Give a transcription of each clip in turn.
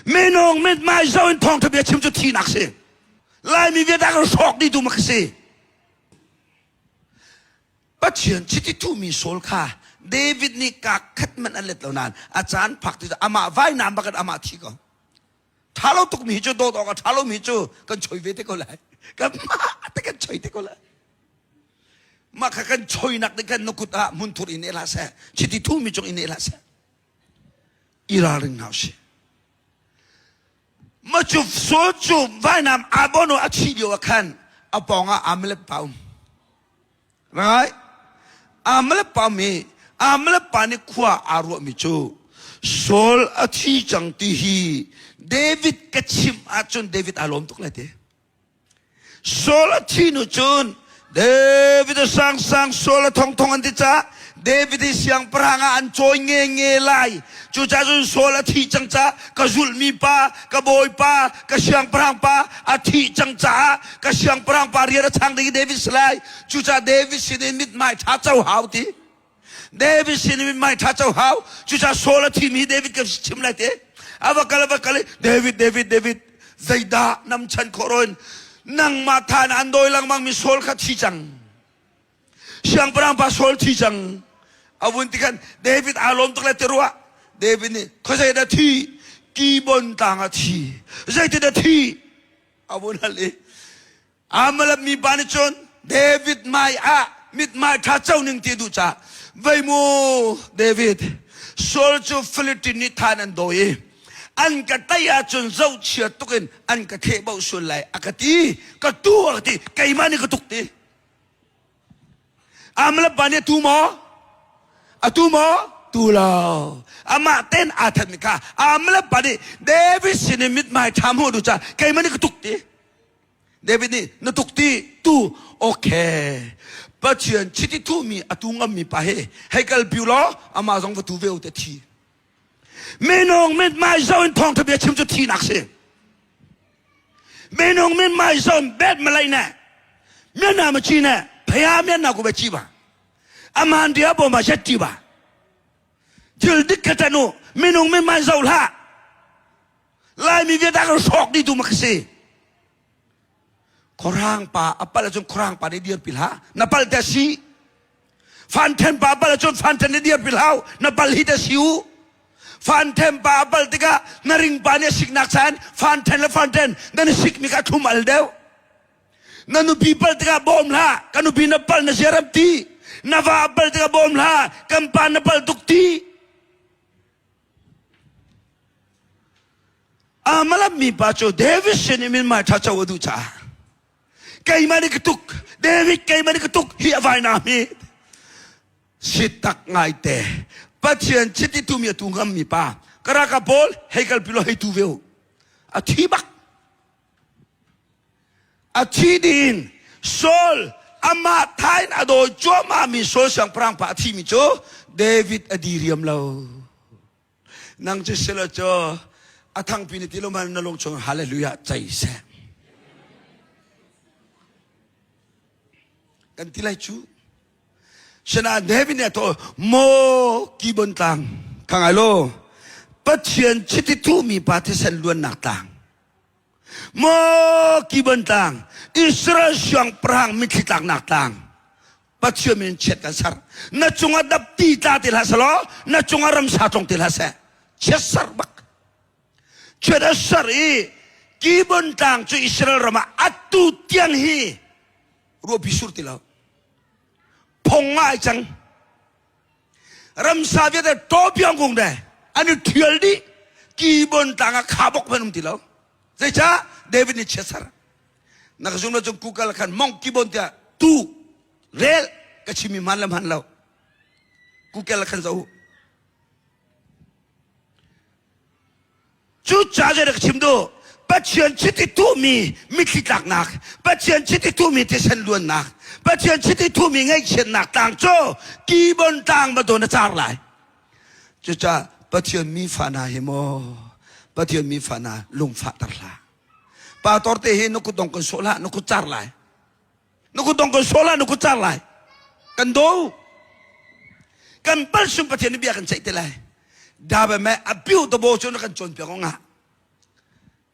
Minung mithmai zoh in thawngtha bia chim cu thihnak si. Laimi vialte kan hrawk dih tu ma khi si. Pathian chiti thuhmi Saul kha David nih kaa khat man an let lo nain a caan phak ti amah vainam bakin amah thi ko. Tha lo tukmi hi cu dawt awk a tha lomi cu kan choi ve te ko lai. Kan mah te kan choi te ko lai. Mah kha kan choinak te kan na kut ah hmunthur in hlah seh. Chiti thuhmi cung in hlah seh. I ralring hna usih. Ma cu Saul cu vainam aa bono a thi lio ah khan a pawng ah Amalek pa um. Right? Amalek pa mi Amalek pa nih khua aa ruahmi cu Saul a thi cang ti hi David ka chimh ahcun David aa lawm tuk lai te. Saul a thi hnu cun David a sangsang Saul a thongthong an ti caah David hi siangpahrang ah an cawi nge nge lai. Cucaah cun Saul a thih cang caah ka zulhmi pa, ka bawipa, ka siangpahrang pa a thih cang caah ka siangpahrang pa rian a chang ding i David si lai. Cucaah David sin in mithmai ṭha co hau ti. David sin in mithmai ṭha co hau. Cucaah Saul a thimi hi David ka chim lai te. A va kal a va kal i David, David, David, zeidah nam chan khawh roin nangmah than an dawi lengmang mi Saul kha thi cang. Siangpahrang pa Saul thi cang. A vun ti khan David aa lawm tuk le ti ruah. David nih khuazei dah thi? Kibon tlang ah thi. Zeitin dah thi? A vun hal i Amalek mi pa nih cun David hmai ah mithmai ṭha co ning ti duh caah vei mu David Saul cu Philistine nih than an dawi i an ka tei ahcun zohchia tuk in an ka thehboh sual lai a ka ti ka tu a ka ti keimah nih ka tuk ti Amalek pa nih a tu maw a tu maw tu lo amah ten aa that mi kha Amalek pa nih David sin in mithmai ṭha hmuh duh caah keimah nih ka tuk ti David nih na tuk ti tu okay Pathian chiti thuhmi a tu ngammi pa he hei kal piu law amah zong va tu ve u te thi minung mithmai zo in thawngtha bia chim cu thinak si minung mithmai zo in bet malai ne miana ma chi ne phaya miana ku be chi ba aman dia bo ma jet ti ba thil dik kha tanu minung mithmai zo hlah Laimi vialte kan hrawk dih tu ma ka si. Khuarang pa a pal ahcun khuarang pa nih dirpi hlah. Na pal te si. Fanthen pa a pal ahcun fanthen nih dirpi hlah. Na pal hi te si u. Fanthen pa a pal tikah na ring pa nih a siknak caan fanthen le fanthen nan i sikmi kha thlum al deuh. Na nupi pal tikah bawm hlah. Ka nupi na pal na siaram ti. Na va a pal tikah bawm hlah. Kan pa na pal tuk ti. Amalek mipa cu David sin in mithmai ṭha co a duh caah keimah nih ka tuk David keimah nih ka tuk hi a vainam hi si tak ngaite Pathian chiti tumi a tu ngammi pa ka ralkap pawl hei kalpi law hei tu ve u a thi bak a thi ding Saul amah thain a dawi cuahmah mi Saul siangpahrang pa a thimi cu David a diriam lo nang cu silo cu a thangpi ni ti lo man na lung chung hallelujah cei seh kan ti lai cu Sinain David nih a thawh maw Kibon tlang kha ngai law Pathian chiti thuhmi pa thisen luannak tlang maw Kibon tlang Israel siangpahrang mitthli tlaknak tlang Pathian min chiat kan ser na cungah dapti tla ti hlah selaw na cungah ramsa tlong ti hlah seh chiat ser bak chiat a ser i Kibon tlang cu Israel ram ah atu tiang hi ruahpi sur ti lo phong ngai cang ramsa vialte tawpiang kung de an i thial dih kibon tlang ah kha bok man um ti lo zeicah David nih chiasar na ka zum lo cung Google khan mong kibon tiah tu rel ka chimi man le man lo Google khan zo Cucaah zei dah ka chim duh? Pathian chiti tuhmi mitthli tlaknak, Pathian chiti tuhmi thisen luannak, Pathian chiti tuhmi ngaihchiatnak tlang cu kibon tlang bantuk na car lai. Cucaah Pathian mi fa hna hi maw Pathian mi fa hna lungfahter hlah. Pastor te hi na kut dong kan sawh hlah, na kut car lai. Na kut dong kan sawh lai, na kut car lai. Kan do. Kan pal sum Pathian nih bia kan ceih te lai. Dabe me a piu to bo cu na kan cawnpiak nga.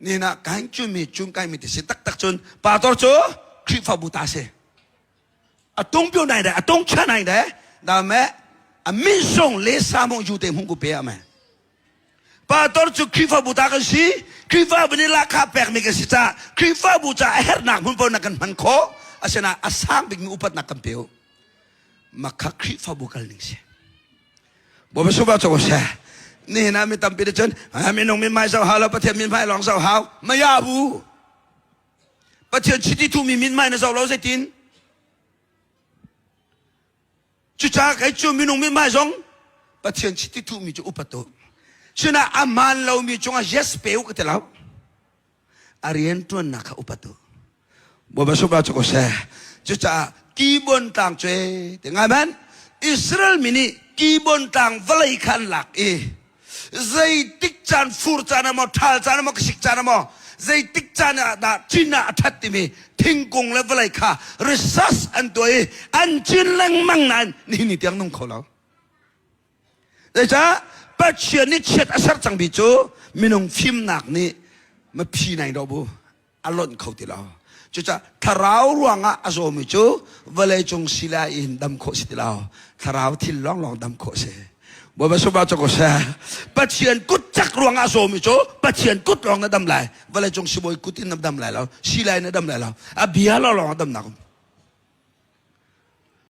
Ni na kain cu mi cun kai mi ti si taktak cun pastor cu Khrihfabu ta si. A tung pio nai dai, a tung cha nai dai, da me a min song le sa mong ju te hmung ku pe ame. Pastor cu Khrihfabu ta kan si, Khrihfabu nih lahkhah pekmi kan si caah Khrihfabu ca a herhnak hmun paoh na kan hman khawh. Asinain a sang bikmi upatnak kan pe u. Makha Khrihfabu kal ning si. Bawipa suba cu seh. Nihin ah mi tampi nih cun minung min hmai zoh hau lo Pathian min hmai lawng zoh hau. Maya bu. Pathian chiti thumi min hmai na zoh lo zeitin? Cucaah kei cu minung mithmai zong Pathian chiti thuhmi cu upat u. Sinah a hmaan lomi cungah yes pe u ka ti lo. A rianṭuannak kha upat u. Bawipa sungah cu ko seh. Cucaah Kibon tlang cu ti ngai man Israel mi nih Kibon tlang vawlei kha an lak i zeitik caan fur caan ah maw ṭhal caan ah maw kasik caan ah maw zeitik caan ah dah cin ah a ṭhat timi thingkung le vawlei kha research an tuah i an cin lengmang nain nihin ni tiang nung kho lo. Zeicah Pathian nih chiat a ser cangmi cu minung fimnak nih maphi nai do bu a lonh kho ti lo. Cucaah thlarau ruangah a zawmi cu vawleicung sila in dam khawh si ti lo. Thlarau thil lawnglawng dam khawh si. Bawipa sungah cu ko seh. Pathian kut cak ruangah a zawmi cu Pathian kut lawng na dam lai. Vawleicung sibawi kut in na dam lai lo. Silai na dam lai lo. A bia lawnglawng a damnak um.